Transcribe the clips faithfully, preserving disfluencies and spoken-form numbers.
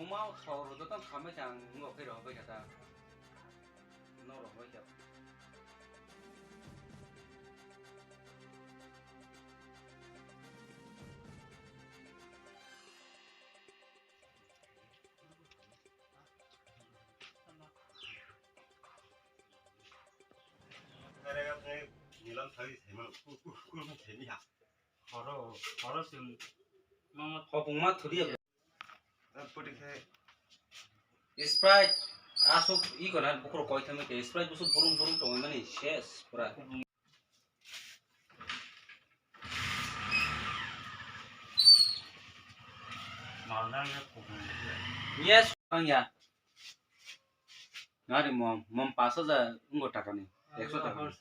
Uma thok rw joto khambai chang ngo khe rw bai kha ta. No rw bai kha. Nilam thari saimano, ku-, ku-, ku-, ku-, saini ha. Horo, horo sim, mama. Hopung ma thuri ya. Sprite asuk i kona bukur koi thame ke Sprite busu burum burum tong mani ses pura. Yes, ang ya. Ngari mom, mom pas hajar ungo taka ni, ekso taka ni.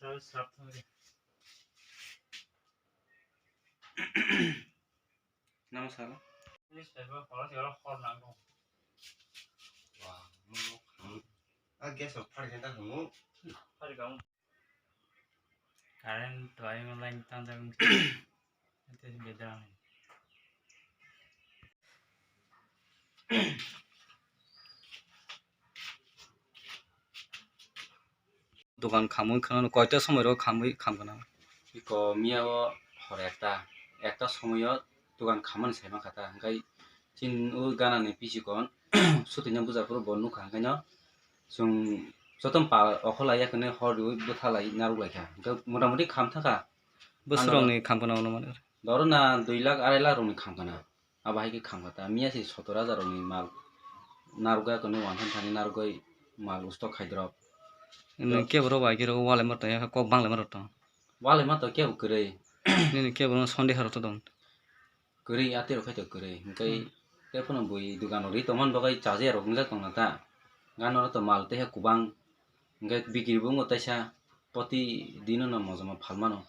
Namo sala. Wah, mo, mo, ah, gas of fire kita kamu. Current tuai mo line tang tang. Itu beda. Dogan khamwi khwnano, koita somoi ro khamwi khamkana? Iko miya o hor ekta, ekta somoi o dogan khamani sai mankha ta, hwnkhe chini o gana ni pisikon sutwi no buja phuru bo nukha, hwnkhe no chwng joto pal okhorlai ya khe hor riwi bwthalai narwk lai kha, hwnkhe mota moti kham thangkha. Bwswk rok ni khamkana ono mani? Doro na dui lakh arai lakh rok ni khamkana. Abo hai khe khamkha ta, miya se sotor hajar rokni mal narwkgwi, kunu uansukmani narwkgwi mal ustok khai drop. Nini kebo rok bai khe rw walai ma tong, kok bang lai ma rw tong. Walai ma tong kebo kwrwi. Nini kebo no sondeha rw tong. Kwrwi, atwi rok khai to kwrwi. Hwnkhe hmm, tei phano bui dogan rw ri tongmani bagwi chajakya rok wngjak tongna ta. Gana rw to mal tei ha kubang. Hwnkhe bikiri bo wngo taisa, poti dino no mojama phalmano.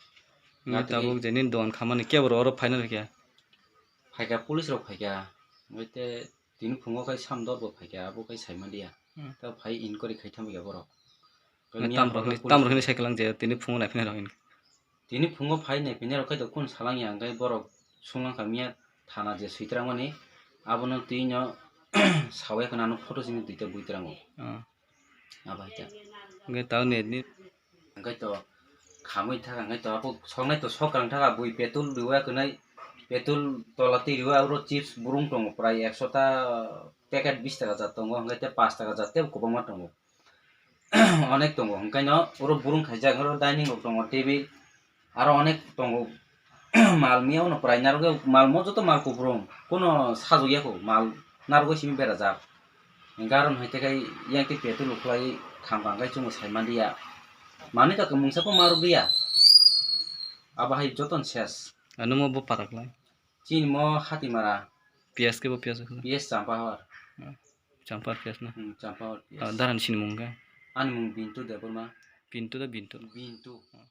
Nini tabuk je nini dogan khamani kebo rw oro phaina rw khe? Phaikha, police rok phaikha, hwnkhe te tini phungo khai Samdor bo phaikha, abo khai saima dia. Hmm. Ta phai inquiry khai thangbai kha borok. Tam rok hwnwi, tam rok hwnwi sai kwlang je tini phungo naiphinai rok hwnwi. Tini phungo phai naiphinai rok khai to kun salang ya, hwnkhe borok sunglang kha miya thana je switrang mani, abono twi no sawi khna ano photo simi twi ta bui twrango. Ah. Abo hai ta. Hwnkhe tao net ni. Hwnkhe to khamwi thaka, hwnkhe to abo soknai to sok kwrang thaka, bui petrol riwa kwnai, petrol tola twi riwa, aro chips burung tongo prai ekso ta packet bis taka jat tongo, hwnkhe te paanch taka jat tei kwbangma tongo. Onek tongo, hwnkhe no oro burung khaijak, oro dining rok tongo, table, aro onek tongo. Mal miya ono prai narwkhe, mal mo joto mal kupulung, kuno sajwk ya kho, mal narwkgwi simi berajak. Hwnkhe aro hai tei khai yang tei petrol ukhwlai khamkha, hwnkhe chwngno sai manliya. Manwi kha kwmwngsa pho ma rwkliya. Abo hai jotono ses. Ano mo bo para klai? Chini mo Hatimara. P S khe bo P S ukhwlai? P S Champahor. Ah, Champahor P S na? Hmm, Champahor P S. Ah, darani sini mung khe? Ani mung Bintu Debbarma. Bintu da Bintu? Bintu. Ah.